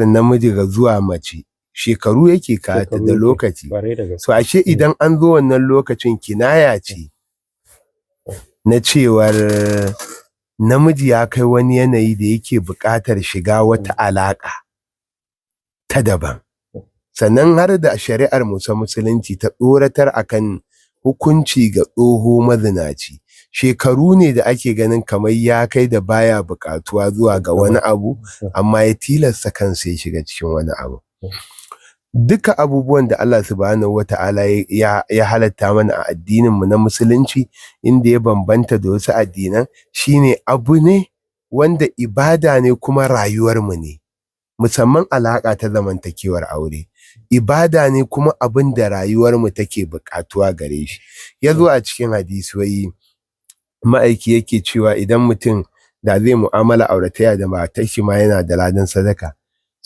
Namiji ga zuwa mace shekaru yake kata Shekaru da yake, lokaci. Kwarai da gaske. So ashe idan an zo wannan lokacin, kinaya ce na cewar namiji ya kai wani yanayi da yake buƙatar shiga wata alaƙa ta daban. Sannan har da shari'ar mu ta Musulunci ta tsoratar akan hukunci ga tsoho mazinaci, shekaru ne da ake ganin kamar ya kai da baya buƙatuwa zuwa ga wani abu, amma ya tilasta kansa ya shiga cikin wani abu. Duka abubuwan da Allah Subhanahu wata'ala ya halatta mana a addinin mu na Musulunci, inda ya bambanta da wasu addinan shine abu ne wanda ibada ne kuma rayuwar mu ne. Musamman alaƙa ta zamantakewar aure, ibada ne kuma abin da rayuwar mu take buƙatuwa gare shi. Ya zo a cikin hadisi, wai ma'aiki yake cewa idan mutum da zai mu'amala auratayya da matar shi ma, yana da ladan sadaka.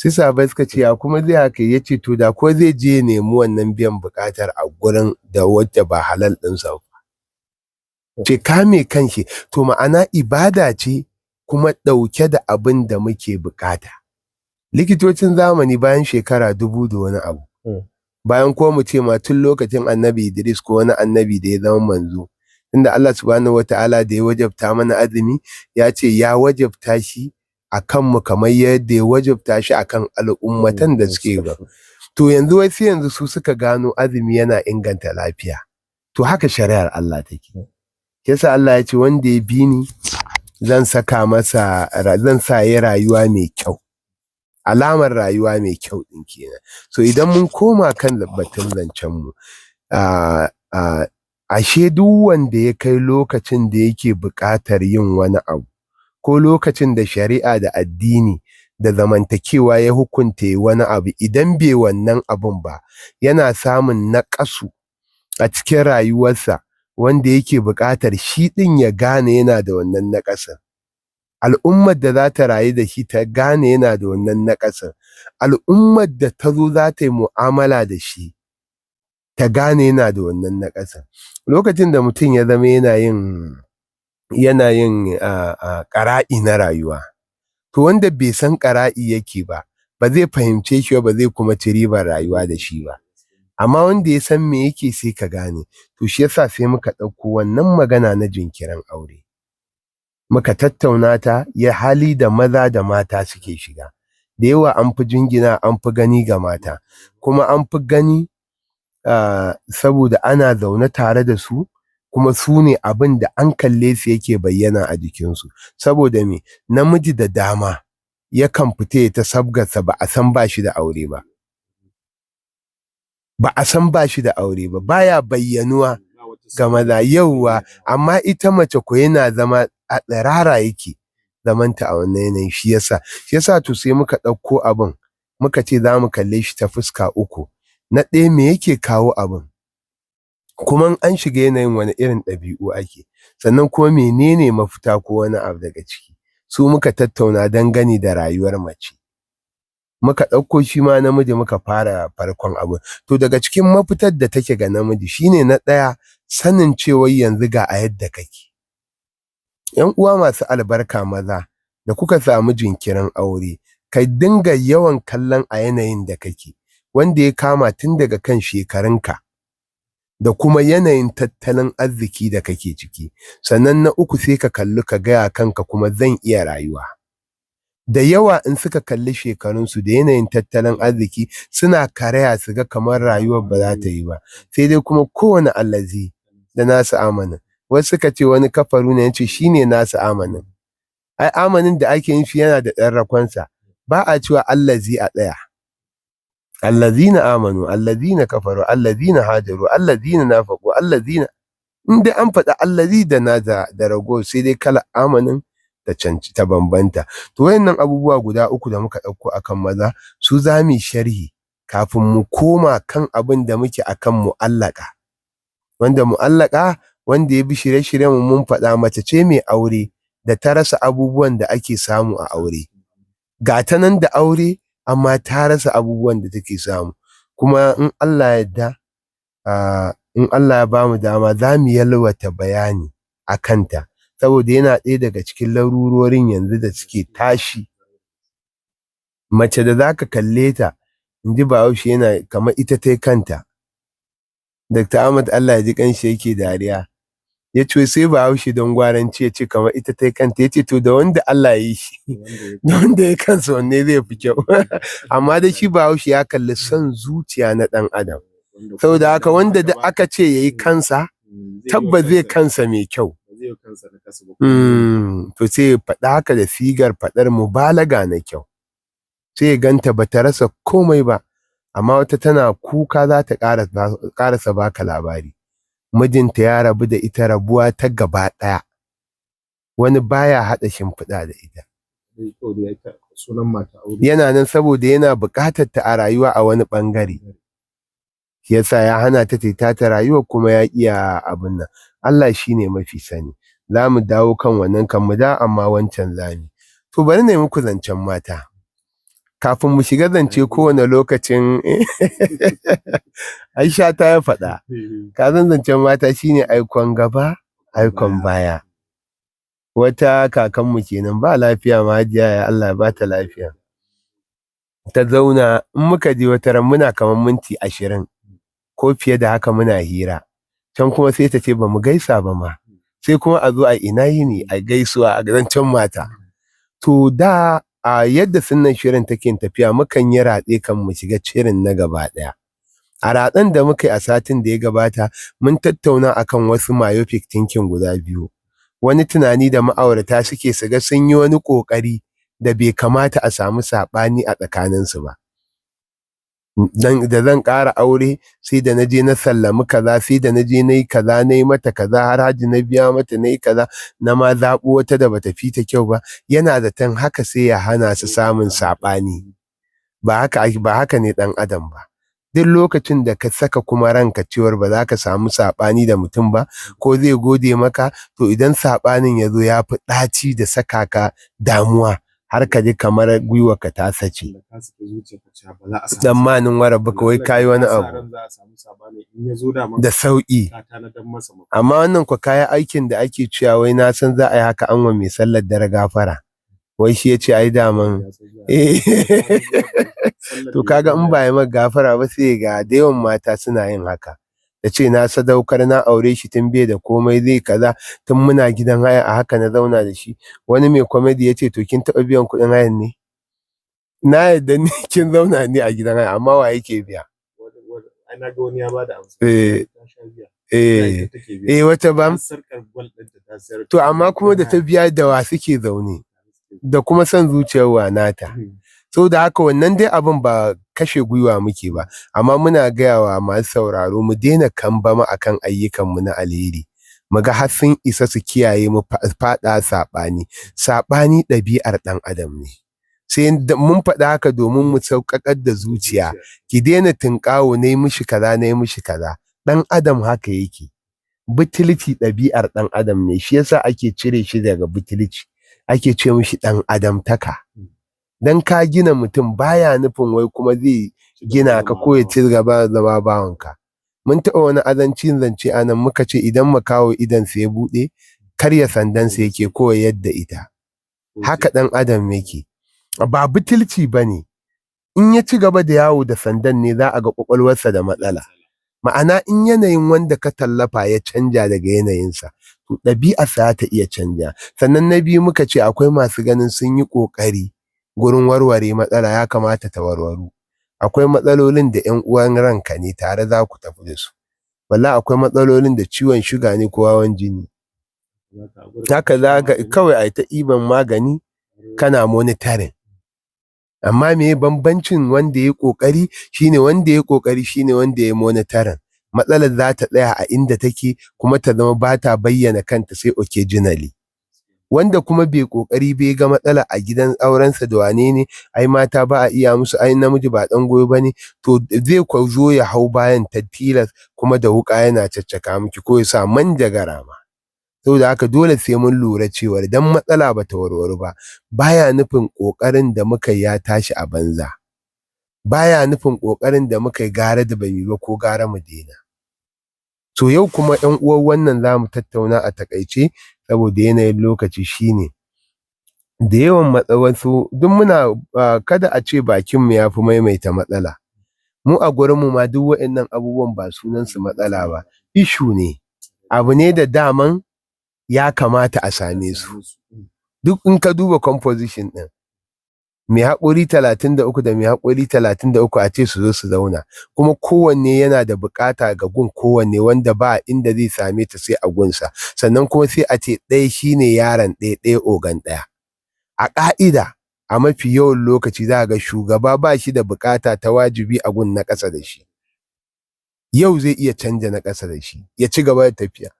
Sai sahabbai suka ce, "Ya kuma zai haka?" Ya ce, "To, da ko zai je ya nemi wannan biyan buƙatar a gurin da wadda ba halal ɗinsa ba." Ce kame kanshi, to ma'ana ibada ce kuma ɗauke da abin da muke buƙata. Likitocin zamani, bayan shekara 1000 da wani abu, bayan ko mu ce ma tun lokacin Annabi Idris ko wani annabi da ya zama manzo, inda Allah Subhanahu wata'ala da ya wajabta mana azumi, ya ce ya wajabta shi a kanmu kamar yadda ya wajabta shi akan al'ummatan da suke ba. To yanzu wai sai yanzu su suka gano azumi yana inganta lafiya. To haka shari'ar Allah take. Yasa Allah ya ce, "Wanda ya bi ni, zan saka masa, zan sa ya rayuwa mai kyau." Alamar rayuwa mai kyau ɗin kenan. So idan mun koma kan batun zancen mu, ashe duk wanda ya kai lokacin da yake buƙatar yin wani abu, ko lokacin da shari'a da addini da zamantakewa ya hukunta wani abu, idan bai wannan abun ba, yana samun naƙasu a cikin rayuwarsa, wanda yake buƙatar shi ɗin ya gane yana da wannan naƙasin. Al'ummar da za ta rayu da shi ta gane yana da wannan naƙasin. Al'ummar da ta zo za ta yi mu'amala da shi ta gane yana da wannan naƙasin. Lokacin da mutum ya zama yana yin ƙara'i na rayuwa, to wanda bai san ƙara'i yake ba, ba zai fahimce shi ba, ba zai kuma ci ribar rayuwa da shi ba. Amma wanda ya san me yake, sai ka gane. To shi yasa sai muka ɗauko wannan magana na jinkirin aure. Muka tattauna ta ya hali da maza da mata suke shiga. Da yawa an fi jingina, an fi gani ga mata, kuma an fi gani saboda ana zaune tare da su, kuma su ne abin da an kalle su yake bayyana a jikinsu. Saboda me? Namiji da dama yakan fita ya ta sabgarsa, ba a san ba shi da aure ba. Ba a san ba shi da aure ba, baya bayyanuwa ga maza yauwa, amma ita mace ko yana zama a tsirara yake zamanta a wannan yanayin. Shi yasa to sai muka ɗauko abin, muka ce za mu kalle shi ta fuska uku. Na ɗaya, me yake kawo abin? Kuma in an shiga yanayin, wani irin ɗabi'u ake? Sannan kuma menene mafita ko wani abu daga ciki? Su muka tattauna dangane da rayuwar mace. Muka ɗauko shi ma namiji, muka fara farkon abun. To daga cikin mafitar da take ga namiji shine, na ɗaya, sanin cewar yanzu ga a yadda kake. ‘Yan uwa masu albarka maza da kuka samu jinkirin aure, ka dinga yawan kallon a yanayin da kake, wanda ya kama tun daga kan shekarunka da kuma yanayin tattalin arziki da kake ciki. Sannan na uku, sai ka kalli ka gaya kanka kuma, "Zan iya rayuwa." Da yawa in suka kalli shekarunsu da yanayin tattalin arziki, suna karaya, su ga kamar rayuwar ba za ta yi ba. Sai dai kuma kowane allazi da nasu amanin. Wasu suka ce wani kafaru ne, ya ce shi ne nasu amanin. Ai amanin da ake yin shi yana da ɗan rakonsa. Ba a cewa allazi a tsaya. Allazina amanu, allazina kafaru, allazina hajaru, allazina nafaqu, allazina, in dai an faɗi allazi da na da rago, sai dai kala amanin ta canci ta bambanta. To wayannan abubuwa guda uku da muka ɗauko akan maza, su za mu yi sharhi kafin mu koma kan abin da muke akan mu'allaka. Wanda mu'allaka, wanda ya bi shirye-shiryen mu, mun faɗa mace ce mai aure da ta rasa abubuwan da ake samu a aure. Ga ta nan da aure, amma ta rasa abubuwan da take samu. Kuma in Allah ya yarda, in Allah ya bamu dama, za mu yalwata bayani a kanta, saboda yana ɗaya daga cikin larurorin yanzu da suke tashi. Mace da za ka kalle ta, in ji Bahaushe yana kamar ita tai kanta. Dr. Ahmad Allah ya ji ƙanshi yake dariya. Ya ce sai Bahaushe don gwaranci ya ce kamar ita tai kanta, ya ce to da wanda Allah ya yi shi da wanda ya kansa wanne zai fi kyau. Amma dai shi Bahaushe ya kalli son zuciya na ɗan adam. Saboda haka wanda duk aka ce ya yi kansa, tabbas zai kansa mai kyau. To sai ya faɗa haka da sigar faɗar mubalaga na kyau. Sai ya ganta ba ta rasa komai ba, amma wata tana kuka za ta ƙarasa baka labari. Mijinta ya rabu da ita rabuwa ta gaba ɗaya. Wani baya haɗa shimfiɗa da ita. Yana nan saboda yana buƙatar ta a rayuwa a wani ɓangare. Shi yasa ya hana ta ta rayuwa kuma ya iya abin nan. Allah shi ne mafi sani. Za mu dawo kan wannan kan mu da amma wancan zami. To bari na yi muku zancen mata. Kafin mu shiga zance kowane lokacin Aisha ta ya faɗa. Ka san zancen mata shine aikon gaba, aikon baya. Wata kakanmu kenan ba lafiya ma Hajiya ya Allah ba ta lafiya. Ta zauna in muka je wata ran muna kamar minti 20 ko fiye da haka muna hira. Can kuma sai ta ce ba mu gaisa ba ma. Sai kuma a zo a ina yini a gaisuwa a zancen mata. To da a yadda sunnan shirin take tafiya mukan yi ratse kan mu shiga shirin na gaba ɗaya. A ratsen da muka yi a satin da ya gabata mun tattauna akan wasu myopic thinking guda biyu. Wani tunani da ma'aurata suke su ga sun yi wani ƙoƙari da bai kamata a samu saɓani a tsakaninsu ba. Dan da zan ƙara aure sai da na je na sallami kaza, sai da na je na yi kaza, na yi mata kaza, har hajji na biya mata, na yi kaza, na ma zaɓo wata da bata fi ta kyau ba. Yana zaton haka sai ya hana su samun saɓani. Ba haka ne ɗan adam ba. Duk lokacin da ka saka kuma ranka cewar ba za ka samu saɓani da mutum ba ko zai gode maka, to idan saɓanin ya zo ya fi ɗaci da saka ka damuwa har ka ji kamar gwiwarka ta sace. Tsammanin warabbuka wai ka yi wani abu da sauƙi. Amma wannan kwa kayi aikin da ake cewa wai na san za a yi haka an wa mai sallar dare gafara. Wai shi ya ce ai daman to kaga in ba ya maka gafara ba sai ga da yawan mata suna yin haka. Ta ce na sadaukar na aure shi tun bai da komai zai kaza tun muna gidan haya a haka na zauna da shi. Wani mai comedy ya ce to kin taɓa biyan kuɗin hayan ne? Na yarda ni kin zauna ne a gidan haya amma wa yake biya? Wata ba. To amma kuma da ta biya da wa suke zaune? Da kuma son zuciyar wa nata. Saboda haka wannan dai abin ba kashe gwiwa muke ba, amma muna gaya wa masu sauraro mu daina kambama akan ayyukanmu na alheri. Mu ga har sun isa su kiyaye mu faɗa saɓani. Saɓani ɗabi'ar ɗan adam ne. Sai mun faɗa haka domin mu sauƙaƙar da zuciya. Ki daina tunƙaho na yi mishi kaza, na yi mishi kaza. Ɗan adam haka yake. Butulci ɗabi'ar ɗan adam ne, shi yasa ake cire shi daga butulci. Ake ce mishi ɗan adamtaka. Dan ka gina mutum baya nufin wai kuma zai gina ka ko ya ci gaba da zama bawanka. Mun taɓa wani azancin zance a nan muka ce idan makaho idonsa ya buɗe, karya sandansa yake ko ya yadda ita. Haka ɗan adam yake. Ba butulci ba ne. In ya ci gaba da yawo da sandan ne za a ga ƙwaƙwalwarsa da matsala. Ma'ana in yanayin wanda ka tallafa ya canja daga yanayinsa, to ɗabi'arsa za ta iya canja. Sannan na biyu muka ce akwai masu ganin sun yi ƙoƙari gurin warware matsala ya kamata ta warwaru. Akwai matsalolin da ƴan uwan ranka ne tare za ku tafi da su. Wallahi akwai matsalolin da ciwon shuga ne ko hawan jini. Haka za ka kawai ai ta ɗiban magani kana monitoring. Amma meye bambancin wanda ya yi ƙoƙari shine wanda ya yi ƙoƙari shine wanda ya yi monitoring. Matsalar za ta tsaya a inda take kuma ta zama ba ta bayyana kanta sai occasionally. Wanda kuma bai ƙoƙari ba ya ga matsala a gidan aurensa da wane ne, ai mata ba a iya musu, ai namiji ba ɗan goyo ba ne, to zai kwa zo ya hau bayan ta tilas kuma da wuƙa yana caccaka miki ko ya sa manjagara ma. Saboda haka dole sai mun lura cewar dan matsala bata warwaru ba, baya nufin ƙoƙarin da muka yi ya tashi a banza. Baya nufin ƙoƙarin da muka yi gara da bamu yi ba ko gara mu daina. To yau kuma ƴan uwan wannan za mu tattauna a taƙaice saboda yanayin lokaci shine Da yawan wasu duk muna kada a ce bakinmu ya fi maimaita matsala. Mu a gurinmu ma duk waɗannan abubuwan ba sunansu matsala ba, issue ne, abu ne da daman ya kamata a same su. Duk in ka duba composition ɗin, mai haƙori 33 da mai haƙori 33 a ce su zo su zauna, kuma kowanne yana da buƙata ga gun kowanne wanda ba inda zai same ta sai a gunsa, sannan kuma sai a ce ɗaya shine yaron ɗaya, ɗaya ogan ɗaya. A ƙa'ida, a mafi yawan lokaci za ga shugaba ba shi da buƙata ta wajibi a gun na ƙasa da shi. Yau zai iya canja na ƙasa da shi, ya ci gaba da tafiya.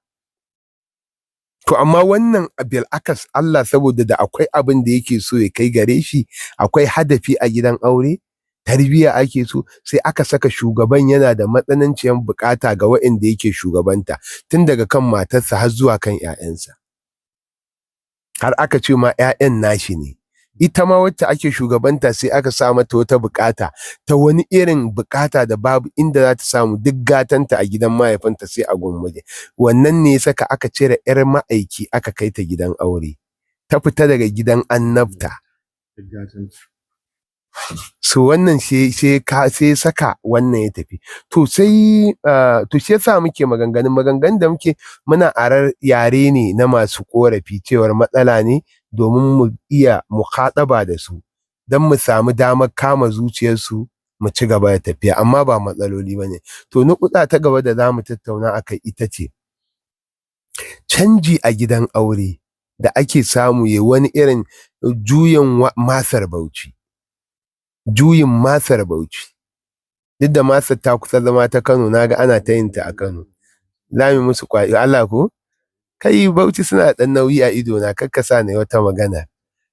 To amma wannan bil'akas, Allah saboda da akwai abin da yake so ya kai gare shi, akwai hadafi a gidan aure, tarbiyya ake so, sai aka saka shugaban yana da matsananciyar buƙata ga waɗanda yake shugabanta, tun daga kan matarsa har zuwa kan 'ya'yansa. Har aka ce ma 'ya'yan nashi ne. Ita ma wacce ake shugabanta sai aka sa mata wata buƙata ta wani irin buƙata da babu inda za ta samu duk gatanta a gidan mahaifinta sai a gun miji. Wannan ne ya saka aka cire 'yar ma'aiki aka kai ta gidan aure. Ta fita daga gidan annabta. So wannan sai saka wannan ya tafi. To sai to shi yasa muke maganganun da muke muna arar yare ne na masu ƙorafi cewar matsala ne, domin mu iya muhaɗaba da su don mu samu damar kama zuciyarsu mu ci gaba da tafiya, amma ba matsaloli ba ne. To nukuɗa ta gaba da za mu tattauna a kai ita ce canji a gidan aure da ake samu ya wani irin juyin masar Bauchi. Juyin masar Bauchi. Duk da masar ta kusa zama ta Kano, na ga ana ta yin ta a Kano. Za mu musu kwaɗi Allah ko? Kai Bauchi suna ɗan nauyi a idona, kar ka sa na yi wata magana.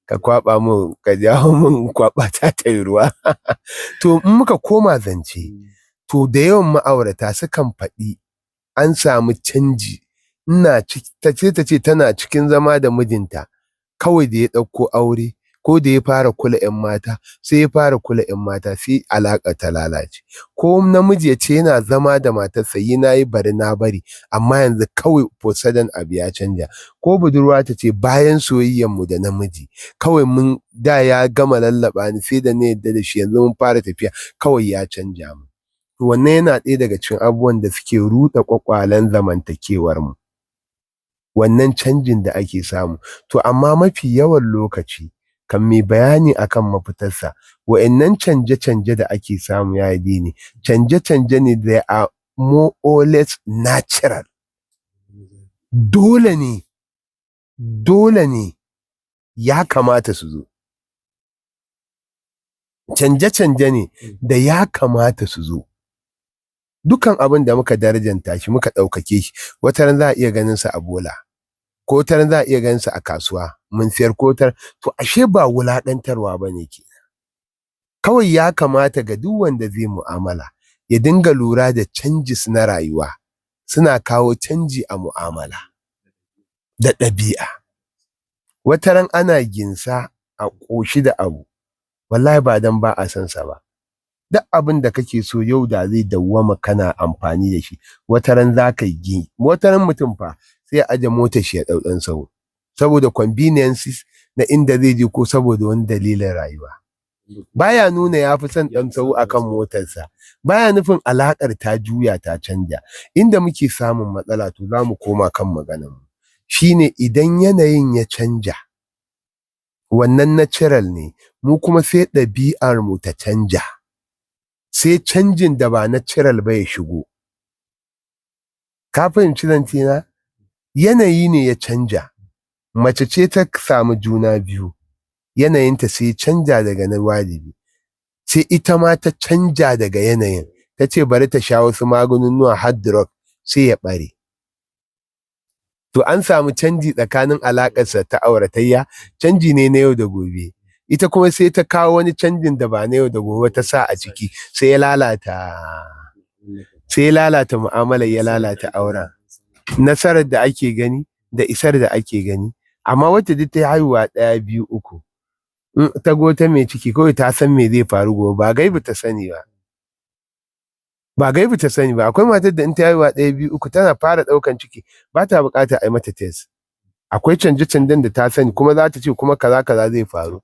Ka kwaɓa mun, ka jawo mun kwaɓa ta ta yi ruwa. To in muka koma zance, to da yawan ma'aurata sukan faɗi an samu canji. Ina ta ce tana cikin zama da mijinta, kawai da ya ɗauko aure ko da ya fara kula 'yan mata, sai ya fara kula 'yan mata, sai alaƙa ta lalace. Ko namiji ya ce yana zama da matarsa, yi na yi bari na bari, amma yanzu kawai for sudden abu ya canja. Ko budurwa ta ce bayan soyayyar mu da namiji, kawai mun da ya gama lallaɓa ni sai da na yarda da shi, yanzu mun fara tafiya kawai ya canja mu. To wannan yana ɗaya daga cikin abubuwan da suke ruɗe ƙwaƙwalen zamantakewar mu. Wannan canjin da ake samu. To amma mafi yawan lokaci, kan mai bayani akan mafitarsa, wa'innan canje-canje da ake samu ya ne, canje-canje ne, they are more or less natural. Dole ne, dole ne ya kamata su zo. Canje-canje ne da ya kamata su zo. Dukan abin da muka darajanta shi, muka ɗaukake shi, wataran za a iya ganin sa a bola, ko wataran za a iya ganin sa a kasuwa mun siyar, ko wataran. To ashe ba wulaƙantarwa ba ne kenan. Kawai ya kamata ga duk wanda zai mu'amala ya dinga lura da changes na rayuwa, suna kawo canji a mu'amala da ɗabi'a. Wataran ana ginsa a ƙoshi da abu, wallahi ba don ba a son sa ba. Duk abin da kake so yau da zai dawwama kana amfani da shi, wataran za ka yi. Wataran mutum fa sai ya aje motar shi ya ɗau ɗan sahu, saboda conveniences na inda zai je ko saboda wani dalilin rayuwa. Baya nuna ya fi son ɗan sahu akan motarsa, baya nufin alaƙar ta juya ta canja. Inda muke samun matsala, to za mu koma kan maganar mu, shine idan yanayin ya canja, wannan natural ne, mu kuma sai ɗabi'ar mu ta canja, sai canjin da ba natural ba ya shigo. Ka fahimci zance na? Yanayi ne ya canja, mace ce ta samu juna biyu, yanayinta sai ya canja daga na wajibi, sai ita ma ta canja daga yanayin, ta ce bari ta sha wasu magununnuwa har drug sai ya ɓare. To an samu canji tsakanin alaƙarsa ta auratayya, canji ne na yau da gobe. Ita kuma sai ta kawo wani canjin da ba na yau da gobe ta sa a ciki, sai ya lalata mu'amalar, ya lalata auren. Nasarar da ake gani da isar da ake gani. Amma wacce duk ta yi haihuwa ɗaya, biyu, uku, in ta ga wata mai ciki, kawai ta san me zai faru gobe, ba gaibu ta sani ba. Ba gaibu ta sani ba. Akwai matar da in ta haihuwa ɗaya, biyu, uku, tana fara ɗaukan ciki ba ta buƙatar a yi mata test. Akwai canje-canjen da ta sani, kuma za ta ce kuma kaza kaza zai faru.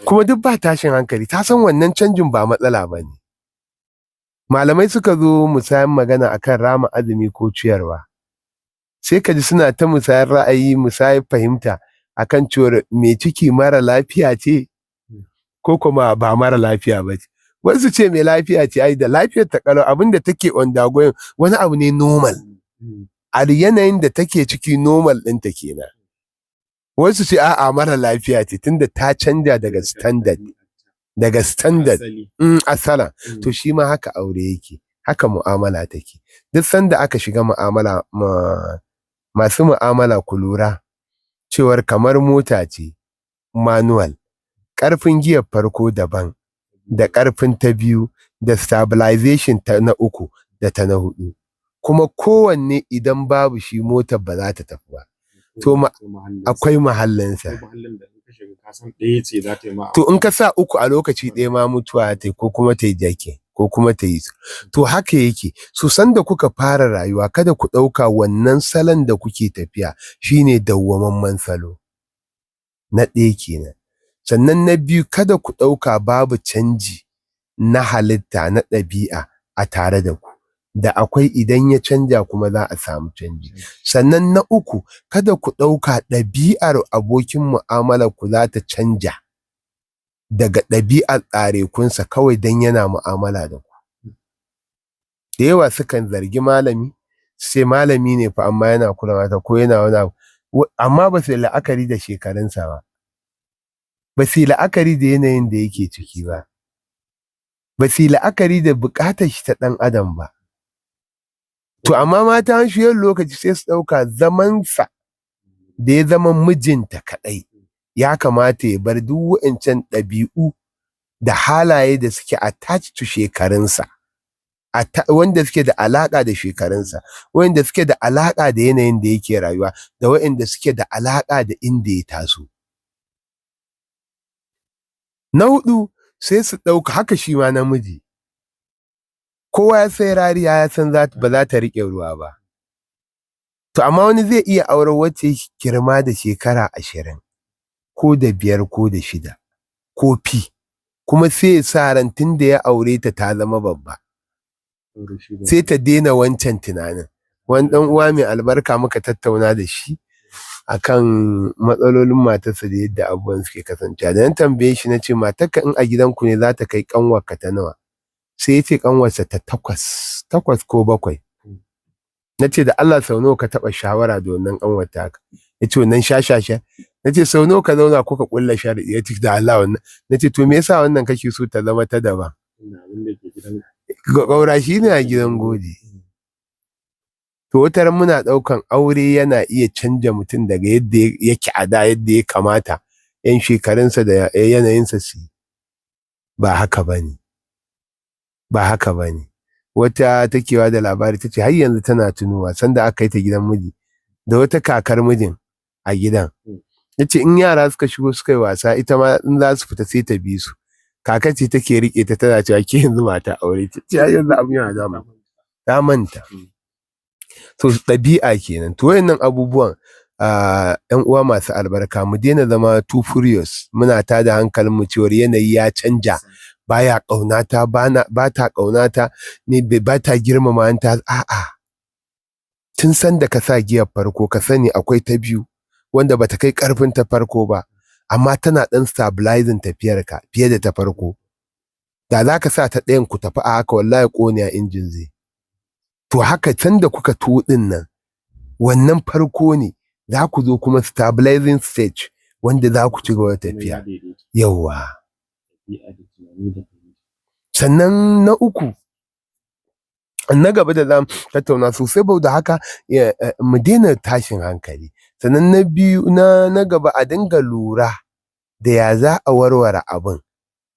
Kuma duk ba tashin hankali, ta san wannan canjin ba matsala ba ne. Malamai suka zo musayan magana akan rama azumi ko ciyarwa. Sai ka ji suna ta musayar ra'ayi, musayar fahimta akan cewar mai ciki mara lafiya ce ko kuma ba mara lafiya ba ce. Wasu ce mai lafiya ce, ai da lafiyar ta kalau, abin da take undergoing wani abu ne normal. A yanayin da take ciki, normal ɗinta kenan. Wasu ce a'a, mara lafiya ce, tunda ta canja daga standard, daga standard asalan. To shi ma haka aure yake, haka mu'amala take. Duk sanda aka shiga mu'amala, masu mu'amala, ku lura cewar kamar mota ce manual, ƙarfin giyar farko daban da ƙarfin ta biyu da stabilization ta na uku da ta na huɗu, kuma kowanne idan babu shi motar ba za ta tafi ba. To akwai mahallinsa. To in ka sa uku a lokaci ɗaya ma, mutuwa ta ko kuma ta yi jake ko kuma ta yi. To haka yake. So sanda kuka fara rayuwa, kada ku ɗauka wannan salon da kuke tafiya shine dawwamammen salo. Na ɗaya kenan. Sannan na biyu, kada ku ɗauka babu canji na halitta, na ɗabi'a a tare da ku. Da akwai, idan ya canja kuma za a samu canji. Sannan na uku, kada ku ɗauka ɗabi'ar abokin mu'amalar ku za ta canja daga ɗabi'ar tsarekunsa kawai don yana mu'amala da ku. Da yawa sukan zargi malami, sai malami ne fa amma yana kula mata ko yana wani abu, amma ba su yi la'akari da shekarunsa ba, ba su yi la'akari da yanayin da yake ciki ba, ba su yi la'akari da buƙatar shi ta ɗan adam ba. To amma mata shi lokaci sai su ɗauka zamansa da ya zama mijinta kaɗai ya kamata ya bar duk wa'incan ɗabi'u da halaye da suke attached to shekarunsa, wanda suke da alaƙa da shekarunsa, wanda suke da alaƙa da yanayin da yake rayuwa, da wa'inda suke da alaƙa da inda ya taso. Na huɗu, sai su ɗauka haka shi ma namiji. Kowa ya sai rariya ya san ba za ta riƙe ruwa ba. To amma wani zai iya auren wacce ya girma da shekara 20 ko da 5 ko da 6 ko fi, kuma sai ya sa ran tun da ya aure ta ta zama babba. Sai ta daina wancan tunanin. Wani ɗan uwa mai albarka muka tattauna da shi akan matsalolin matarsa da yadda abubuwan suke kasancewa. Da na tambaye shi na ce, matarka in a gidanku ne za ta kai ƙanwarka ta nawa? Sai ya ce ƙanwarsa ta takwas, takwas ko bakwai. Na ce, da Allah sau nawa ka taɓa shawara da wannan ƙanwar taka? Ya ce, wannan shashasha. Na ce, sau nawa ka zauna kuka ƙulla sharaɗi? Ya ce, da Allah wannan. Na ce, to me yasa wannan kake so ta zama ta daban? Ƙaura shi ne a gidan godi. To wataran muna ɗaukan aure yana iya canja mutum daga yadda yake a da, yadda ya kamata 'yan shekarunsa da yanayinsa su yi. Ba haka ba ne. Ba haka ba ne. Wata take ba da labari, ta ce har yanzu tana tunowa sanda aka kai ta gidan miji da wata kakar mijin a gidan. Ta ce in yara suka shigo suka yi wasa, ita ma in za su fita sai ta bi su. Kaka ce take riƙe ta tana cewa, ke yanzu mata aure ce. Ce har yanzu abin yana damun ta, manta. To ɗabi'a kenan. To wayannan abubuwan, ‘yan uwa masu albarka, mu daina zama too furious, muna tada hankalin mu cewar yanayi ya canja, baya ƙaunata, bana ba ta ƙaunata ni, ba ta girmama ni ta. A'a, tun sanda ka sa giyar farko, ka sani akwai ta biyu wanda bata kai ƙarfin ta farko ba, amma tana ɗan stabilizing tafiyarka fiye da ta farko. Da za ka sa ta ɗayan ku tafi a haka, wallahi ƙonewa injin zai. To haka sanda kuka to ɗin nan, wannan farko ne, za ku zo kuma stabilizing stage wanda za ku ci gaba da tafiya. Yawwa. Sannan na uku, na gaba da za mu tattauna sosai da haka, mu daina tashin hankali. Sannan na biyu, na gaba, a dinga lura da ya za a warware abin,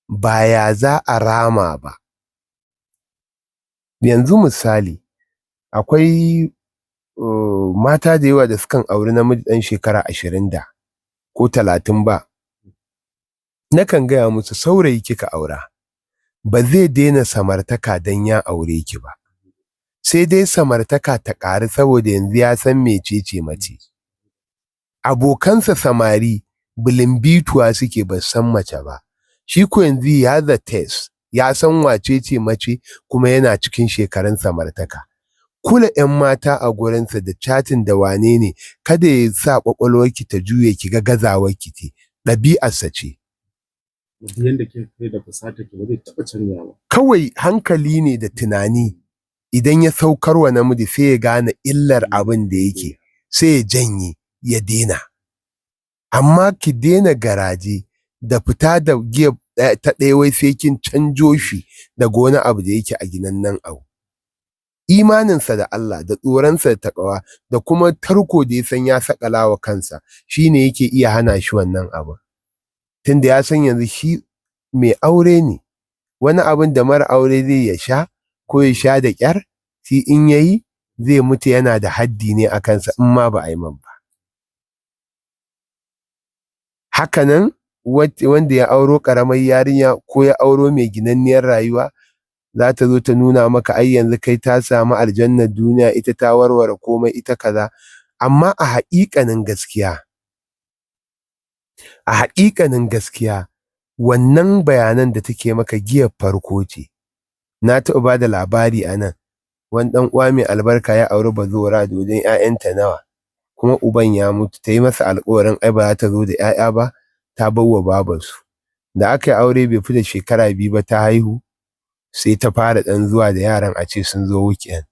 ba ya za a rama ba. Yanzu misali, akwai mata da yawa da sukan auri namiji ɗan shekara 20 da ko 30 ba. Nakan gaya musu, saurayi kika aura, ba zai daina samartaka don ya aure ki ba. Sai dai samartaka ta ƙaru saboda yanzu ya san mecece mace. Abokansa samari bilimbituwa suke, ba san mace ba. Shi ko yanzu ya the test, ya san wace ce mace, kuma yana cikin shekarun samartaka. Kula 'yan mata a gurinsa da chatting da wane ne, kada ya sa ƙwaƙwalwarki ta juye ki ga gazawarki ce, ɗabi'arsa ce. Yanda kika kai da fusata ki ba zai taɓa canjawa ba. Kawai hankali ne da tunani, idan ya saukar wa namiji sai ya gane illar abin da yake, sai ya janye ya daina. Amma ki daina garaje da fita da giya ta ɗaya wai sai kin canjo shi daga wani abu da yake a ginannen abu. Imaninsa da Allah da tsoronsa da taƙawa da kuma tarko da ya san ya saƙala wa kansa shi ne yake iya hana shi wannan abun. Tunda ya san yanzu shi mai aure ne, wani abun da mara aure zai ya sha ko ya sha da ƙyar, shi in ya yi zai mutu yana da haddi ne a kansa in ma ba a yi man ba. Hakanan wanda ya auro ƙaramar yarinya ko ya auro mai ginanniyar rayuwa, za ta zo ta nuna maka ai yanzu kai ta samu aljannar duniya, ita ta warware komai, ita kaza. Amma a haƙiƙanin gaskiya, a haƙiƙanin gaskiya, wannan bayanan da take maka giyar farko ce. Na taɓa ba da labari a nan, wani ɗan uwa mai albarka ya auri bazawara da wajen 'ya'yanta nawa, kuma uban ya mutu, ta yi masa alƙawarin ai ba za ta zo da 'ya'ya ba, ta bar wa babarsu. Da aka yi aure bai fi da shekara 2 ba ta haihu, sai ta fara ɗan zuwa da yaran a ce sun zo weekend.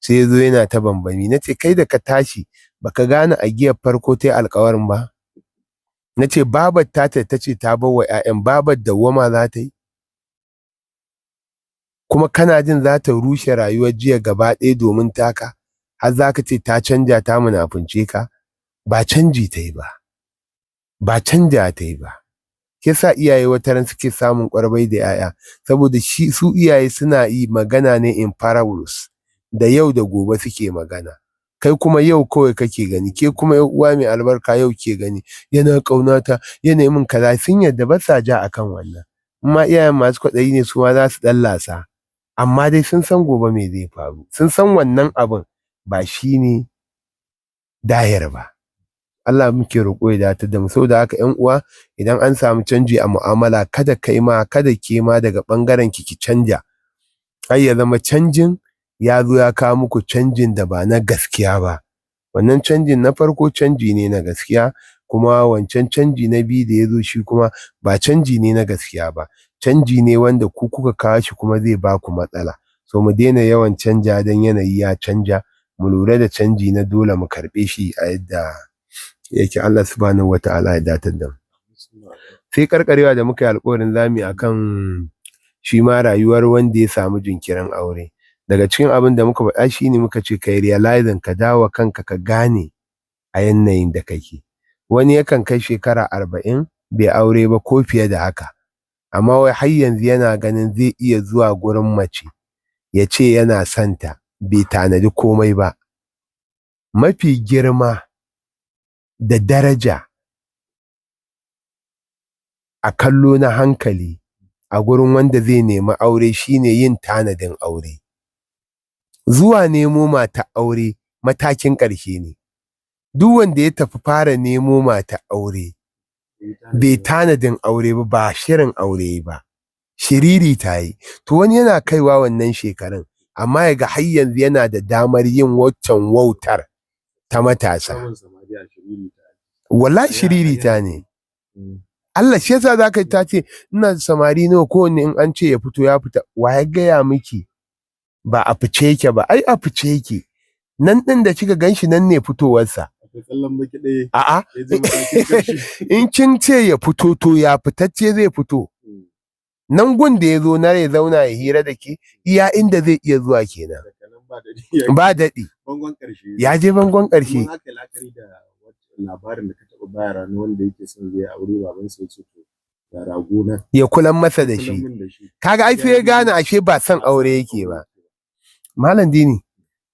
Sai ya zo yana ta bambami. Na ce kai da ka tashi baka gane a giyar farko ta yi alƙawarin ba? Na ce babar tata ta ce ta bar wa 'ya'yan, babar dawwama za ta yi? Kuma kana jin za ta rushe rayuwar jiya gaba ɗaya domin taka, har za ka ce ta canja ta munafunce ka? Ba canji ta yi ba, ba canja ta yi ba. Yasa iyaye wataran suke samun ƙwarbai da 'ya'ya, saboda shi su iyaye suna yi magana ne in parables, da yau da gobe suke magana. Kai kuma yau kawai kake gani, ke kuma 'yar uwa mai albarka yau ke gani, yana ƙaunata, yana yi min kaza, sun yarda ba sa ja akan wannan. Amma iyayen masu kwaɗayi ne su ma za su ɗan lasa, amma dai sun san gobe me zai faru, sun san wannan abun ba shi ne dahir ba. Allah muke roƙo ya datar da mu. Saboda haka 'yan uwa, idan an samu canji a mu'amala, kada kai ma, kada ke ma daga ɓangaren ki ki canja, har ya zama canjin ya zo ya kawo muku canjin da ba na gaskiya ba. Wannan canjin na farko canji ne na gaskiya, kuma wancan canji na biyu da ya zo shi kuma ba canji ne na gaskiya ba, canji ne wanda ku kuka kawo shi kuma zai ba ku matsala. So mu daina yawan canja don yanayi ya canja, mu lura da canji na dole mu karɓe shi a yadda yake. Allah subhanahu wa ta'ala ya datar da mu. Sai karkarewa da muka yi alƙawarin zamu yi akan shi ma rayuwar wanda ya samu jinkirin aure. Daga cikin abin da muka faɗa shi ne muka ce kai realizing, ka dawo kanka ka gane a yanayin da kake. Wani yakan kai shekara 40 bai aure ba ko fiye da haka, amma wai har yanzu yana ganin zai iya zuwa gurin mace ya ce yana son ta, bai tanadi komai ba. Mafi girma da daraja a kallo na hankali a gurin wanda zai nemi aure shine yin tanadin aure. Zuwa nemo mata aure matakin ƙarshe ne. Duk wanda ya tafi fara nemo mata aure bai tanadin aure ba, ba shirin aure ba, shiriri ta yi. To wani yana kaiwa wannan shekarun, amma ya ga har yanzu yana da damar yin waccan wautar ta matasa. Wallahi shiriri ta ne. Allah shi yasa za ka yi ta ce ina samari nawa, kowanne in an ce ya fito ya fita. Wa ya gaya miki ba a fice yake ba? Ai a fice yake. Nan ɗin da kika gan shi nan ne fitowarsa. A'a, in kin ce ya fito to ya fitacce zai fito. Nan gun da ya zo na ya zauna ya hira da ke, iya inda zai iya zuwa kenan. Ba daɗi. Ya je bangon ƙarshe. Labarin da ka taɓa bayarwa na wanda yake son zai aure, babansa ya ce to ga rago nan, ya kulan masa da shi. Kaga ai sai ya gane ashe ba son aure yake ba. Malam Dini,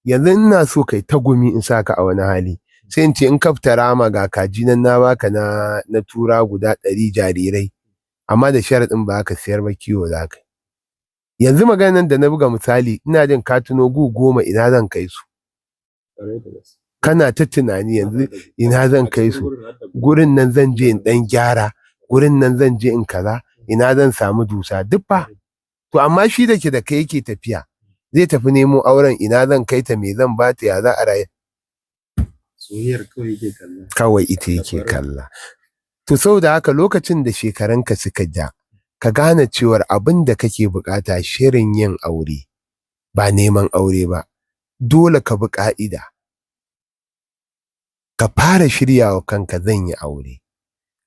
yanzu ina so kai ta gumi in saka a wani hali. Sai in ce in ka fita rama ga kaji nan na baka na tura guda 100 jarirai, amma da sharaɗin ba ka siyar ba, kiwo za ka yi. Yanzu maganan da na buga misali, ina jin ka tuno gu 10 ina zan kai su. Kana ta tunani yanzu ina zan kai su, gurin nan zan je in ɗan gyara, gurin nan zan je in kaza, ina zan samu dusa, duk fa. To amma shi da ke da kai yake tafiya, zai tafi nemo auren, ina zan kai ta, me zan bata, ya za a rayu. Soyayyar kawai yake kalla. Kawai ita yake kalla. To saboda haka lokacin da shekarunka suka ja, ka gane cewar abin da kake buƙata shirin yin aure, ba neman aure ba. Dole ka bi ƙa'ida. Ka fara shirya wa kanka zan yi aure.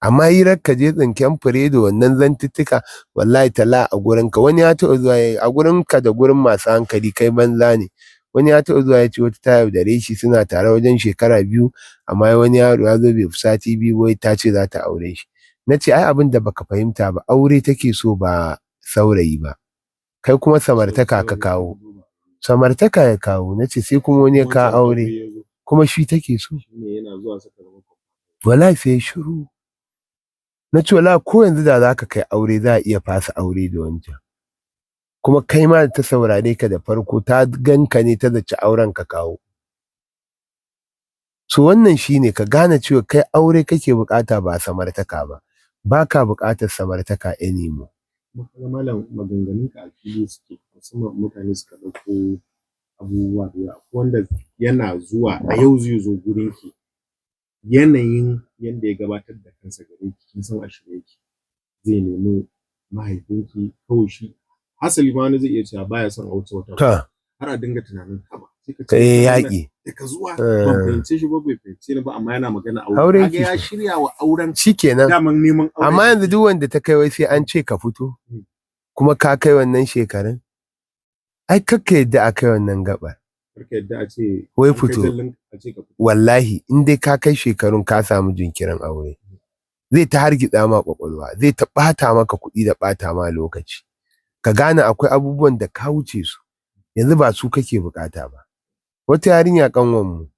Amma hirar ka je tsinken fure da wannan zantuttuka, wallahi tala a gurinka wani ya taɓa zuwa a gurinka da gurin masu hankali kai banza ne. Wani ya taɓa zuwa ya ce wata ta yaudare shi, suna tare wajen shekara 2, amma wani yaro ya zo bai fi sati 2 wai ta ce za ta aure shi. Na ce ai abin da baka fahimta ba, aure take so ba saurayi ba. Kai kuma samartaka ka kawo. Samartaka ya kawo. Na ce sai kuma wani ya kawo aure kuma shi take so. Wallahi sai shiru. Na ce wallahi ko yanzu da za ka kai aure za a iya fasa aure da wancan. Kuma kai ma da ta saurare ka da farko ta ganka ne ta zaci auren ka kawo. So wannan shine ka gane cewa kai aure kake buƙata ba samartaka ba. Ba ka buƙatar samartaka anymore. Kuma malam, maganganunka a fili suke, musamman mutane suka ɗauko abubuwa da yawa. Wanda yana zuwa a yau zai zo gurin ki, yanayin yanda ya gabatar da kansa gare ki, kin san a shirye yake. Zai nemi mahaifinki kawai shi. Hasali ma wani zai iya cewa baya son a wuce wata. Har a dinga tunanin haba. Kai yaƙi. Daga zuwa ban fahimce shi ba, bai fahimce ni ba, amma yana magana aure. Kaga ya shirya wa auren. Shikenan. Daman neman aure. Amma yanzu duk wanda ta kai wai sai an ce ka fito. Kuma ka kai wannan shekarun. Ai kakka yadda a kai wannan gaɓar. Karka yadda a ce wai fito. Wallahi in dai ka kai shekarun ka samu jinkirin aure. Zai ta hargitsa ma ƙwaƙwalwa, zai ta ɓata maka kuɗi da ɓata ma lokaci. Ka gane akwai abubuwan da ka wuce su. Yanzu ba su kake buƙata ba. Wata yarinya ƙanwarmu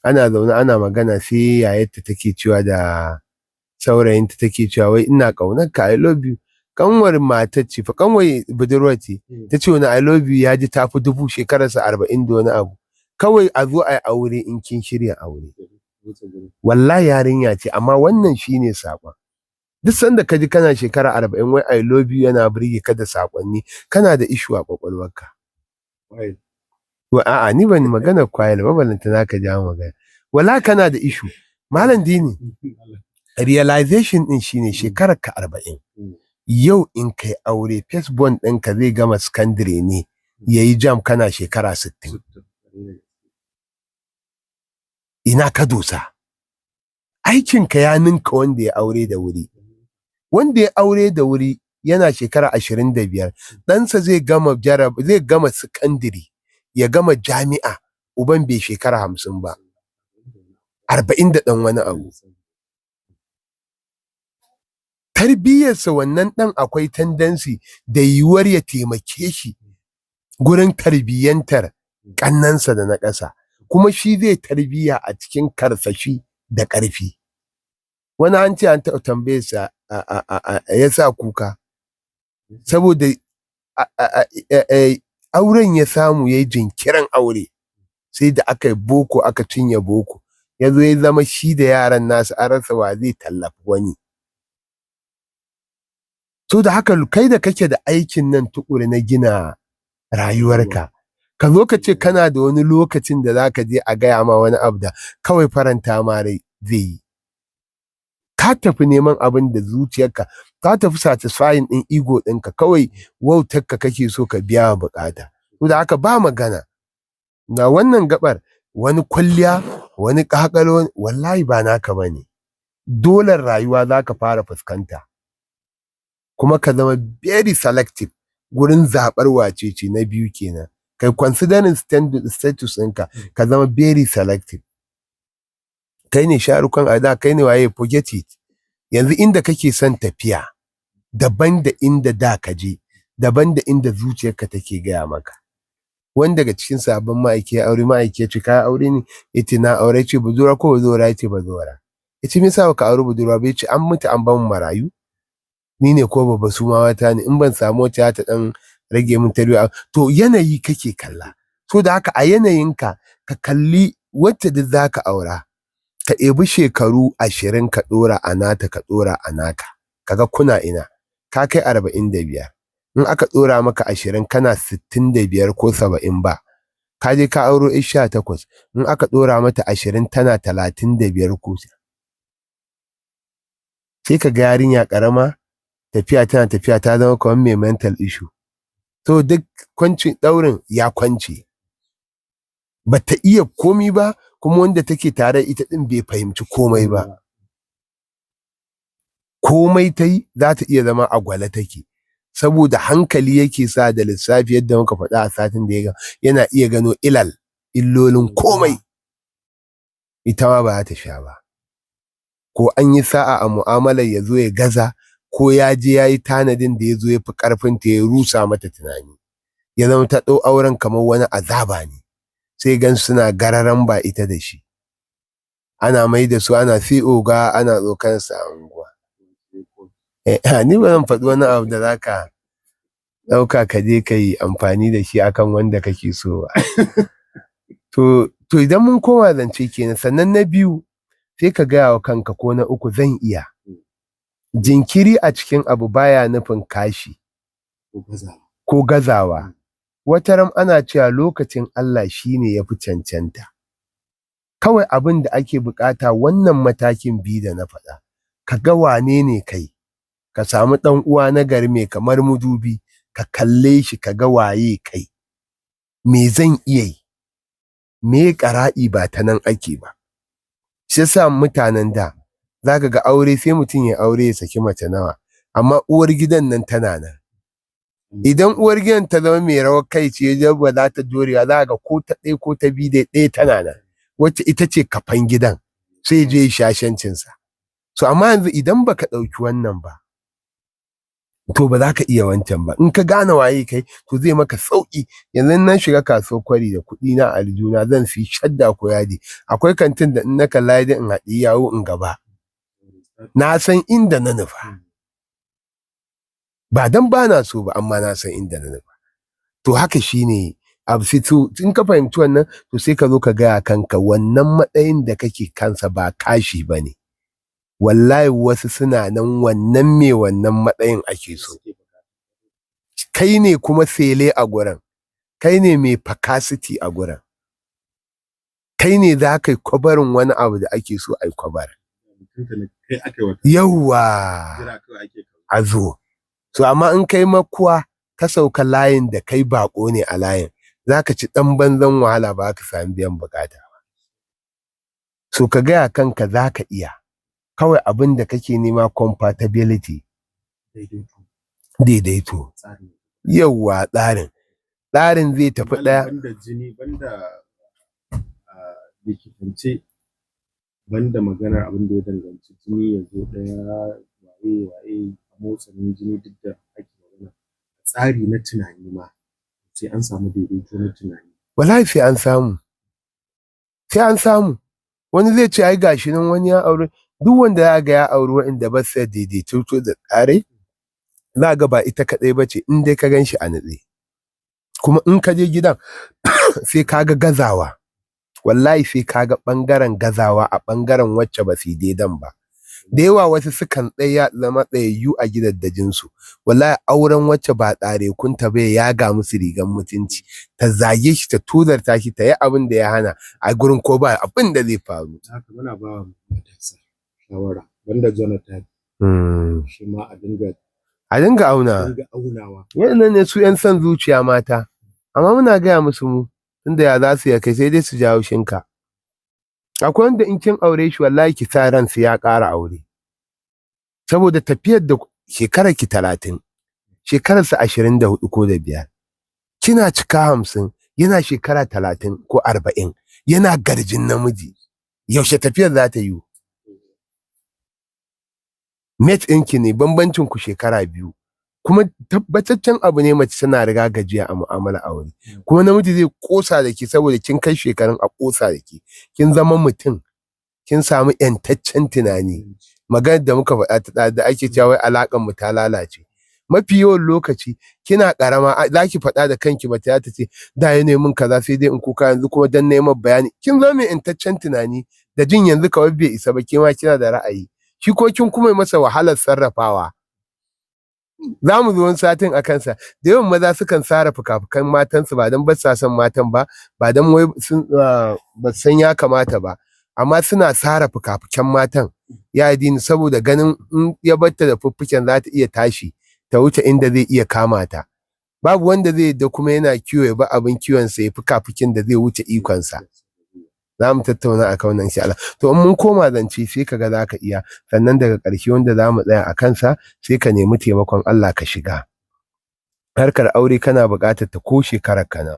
ana zaune ana magana sai yayarta take cewa da saurayinta take cewa wai ina ƙaunar ka, I love you. Ƙanwar matar ce fa, ƙanwar budurwar ce ta ce wani I love you ya ji tafi 1000, shekararsa 40 da wani abu. Kawai a zo a yi aure in kin shirya aure. Wallahi yarinya ce, amma wannan shine saƙon. Duk sanda ka ji kana shekara 40 wai I love you yana burge ka da saƙonni, kana da issue a ƙwaƙwalwarka. Wa a'a ni ban magana kwayar ba, balantana ka ja magana. Wala kana da issue. Malam Dini, realization din shine shekarar ka 40. Yau in kai aure first born ɗinka zai gama secondary ne yayi JAMB kana shekara 60. Ina ka dosa? Aikinka ya ninka wanda ya aure da wuri. Wanda ya aure da wuri yana shekara 25, ɗansa zai gama zai gama secondary, ya gama jami'a, uban bai shekara 50 ba. 40 da ɗan wani abu. Tarbiyyarsa wannan ɗan akwai tendency da yiwuwar ya taimake shi gurin tarbiyyantar ƙannensa da na ƙasa. Kuma shi zai tarbiyya a cikin karsashi da ƙarfi. Wani an ce an taɓa tambayarsa ya sa kuka saboda auren ya samu ya yi jinkirin aure, sai da aka yi boko aka cinye boko, ya zo ya zama shi da yaran nasu an rasa wa zai tallafi wani. So da haka kai da kake da aikin nan tuƙuru na gina rayuwarka, ka zo ka ce kana da wani lokacin da za ka je a gaya ma wani abu da kawai faranta ma rai zai yi. Ka tafi neman abin da zuciyarka, ka tafi satisfying ɗin ego ɗinka, kawai wautarka kake so ka biya wa buƙata. To da haka ba magana. Na wannan gaɓar wani kwalliya, wani ƙaƙalo, wallahi ba naka ba ne. Dole rayuwa za ka fara fuskanta. Kuma ka zama very selective gurin zaɓar wace ce. Na biyu kenan. Kai considering status ɗinka, ka zama very selective. Kai ne sharukan a da, kai ne waye, forget it. Yanzu inda kake son tafiya daban da inda da ka je, daban da inda zuciyarka take gaya maka. Wani daga cikin sabon ma'aiki ya aure, ma'aiki ya ce ka aure ne? Ya ce na aure. Ce budurwa ko bazawara? Ya ce bazawara. Ya ce me yasa baka auri budurwa ba? Ya ce an mutu an ban marayu. Ni ne ko babba, su ma mata ne, in ban samu wacce ta dan rage min tarbiyya. To yanayi kake kalla. So da haka a yanayinka ka kalli Wacce duk za ka aura, ka ebi shekaru 20 ka ɗora a nata, ka ɗora a naka, kaga kuna ina. Ka kai 45, in aka ɗora maka 20 kana 65 ko 70 ba. Ka je ka auro 'yar 18, in aka ɗora mata 20 tana 35 ko. Sai ka ga yarinya ƙarama tafiya tana tafiya ta zama kamar mai mental issue. To duk kwancin ɗaurin ya kwance. Bata iya komi ba, kuma wanda take tare ita ɗin bai fahimci komai ba. Komai ta yi za ta iya zama a gwale take. Saboda hankali yake sa da lissafi, yadda muka faɗa a satin da ya yana iya gano illolin komai. Ita ma ba za ta sha ba. Ko an yi sa'a a mu'amalar ya zo ya gaza, ko ya je ya yi tanadin da ya zo ya fi ƙarfinta ya rusa mata tunani. Ya zama ta ɗau auren kamar wani azaba ne. Sai gan suna gararan ba ita da shi. Ana mai da su ana sai oga, ana tsokansa a unguwa. Ni ba zan faɗi wani abu da za ka ɗauka ka je ka yi amfani da shi akan wanda kake so ba. To idan mun koma zance kenan, sannan na biyu sai ka gaya wa kanka, ko na uku, zan iya. Jinkiri a cikin abu baya nufin kashi ko gazawa. Wataran ana cewa lokacin Allah shine ya fi cancanta. Kawai abin da ake buƙata wannan matakin biyu da na faɗa, ka ga wane ne kai, ka samu ɗan uwa na gari mai kamar mudubi, ka kalle shi ka ga waye kai, me zan iya yi, me ƙara'i ba ta nan ake ba. Shi yasa mutanen da za ka ga aure sai mutum ya aure ya saki mace nawa, amma uwar gidan nan tana nan. Idan uwar gidan ta zama mai rawar kai ce, ba za ta dorewa, za ga ko ta ɗaya ko ta biyu dai ɗaya tana nan, wacce ita ce kafan gidan, sai je shashancinsa. So amma yanzu idan baka ɗauki wannan ba, to ba za ka iya wancan ba. In ka gane waye kai, to zai maka sauƙi. Yanzu na shiga kasuwar Kwari da kuɗi na aljuna, zan siyi shadda ko yadi. Akwai kantin da in na kalla in haɗi yawo in gaba. Na san inda na nufa. Ba dan ba na so ba, amma na san inda na nufa. To haka shine abu. Sai to in ka fahimci wannan, to sai ka zo ka gaya kanka wannan matsayin da kake kansa ba kashi ba ne. Wallahi wasu suna nan wannan me wannan matsayin ake so. Kai ne kuma sele a gurin, kai ne mai capacity a gurin, kai ne za ka yi kwabarin wani abu da ake so a yi kwabar. Yawwa, a zo. So amma in kai makuwa ka sauka layin da kai baƙo ne a layin, za ka ci ɗan banzan wahala, ba ka sami biyan buƙata ba. So ka gaya kanka za ka iya. Kawai abin da kake nema compatibility, daidaito. Yawwa, tsarin. Tsarin zai tafi ɗaya. Banda jini, banda likitance, banda maganar abin da ya danganci jini ya zo ɗaya, waye waye, motsanin jini duk da ake magana. Tsari na tunani ma sai an samu daidaito na tunani. Wallahi sai an samu. Sai an samu. Wani zai ce ai gashi nan wani ya aure. Duk wanda ya ga ya auri waɗanda ba su da daidaito da tsare, za ga ba ita kaɗai ba ce, in dai ka gan shi a natse. Kuma in ka je gidan sai ka ga gazawa. Wallahi sai ka ga ɓangaren gazawa a ɓangaren wacce ba su yi daidan ba. Da yawa wasu sukan tsaya zama tsayayyu a gidaddajinsu. Wallahi auren wacce ba tsare kunta ba ya yaga musu rigar mutunci. Ta zage shi, ta tozarta shi, ta yi abin da ya hana a gurin, ko ba abin da zai faru. Haka muna ba matasa shawara, banda Jonathan, shi ma a dinga A dinga auna. Aunawa. Waɗannan ne su 'yan son zuciya mata. Amma muna gaya musu mu, tunda ya za su ya kai sai dai su jawo shinka. Akwai wanda in kin aure shi, wallahi ki sa ran ya ƙara aure. Saboda tafiyar da shekarar ki 30, shekararsa 24 ko da 5. Kina cika 50, yana shekara 30 ko 40, yana garjin namiji. Yaushe tafiyar za ta yiwu? Mate ɗinki ne, bambancin ku shekara 2. Kuma tabbataccen abu ne mace tana riga gajiya a mu'amala aure. Kuma namiji zai ƙosa da ke saboda kin kai shekarun a ƙosa da ke. Kin zama mutum, kin samu ƴantaccen tunani. Maganar da muka faɗa ta da ake cewa wai alaƙar mu ta lalace. Mafi yawan lokaci kina ƙarama za ki faɗa da kanki, mace za ta ce da ya min kaza sai dai in kuka, yanzu kuma dan neman bayani. Kin zama mai intaccen tunani da jin yanzu kawai bai isa ba, ke ma kina da ra'ayi. Shi ko kin kuma masa wahalar sarrafawa. Za mu zo wani satin a kansa. Da yawan maza sukan sare fuka-fukan matansu ba don ba sa son matan ba, ba don wai sun ba san ya kamata ba, amma suna sare fuka-fukan matan ya dini saboda ganin in ya barta da fuffuken za ta iya tashi ta wuce inda zai iya kama ta. Babu wanda zai yadda kuma yana kiwo ya bi abin kiwonsa ya fuka-fukin da zai wuce ikonsa. Za mu tattauna akan wannan insha Allah. To in mun koma zance sai kaga za ka iya. Sannan daga ƙarshe wanda za mu tsaya a kansa, sai ka nemi taimakon Allah ka shiga. Harkar aure kana buƙatar ta ko shekarar ka nawa.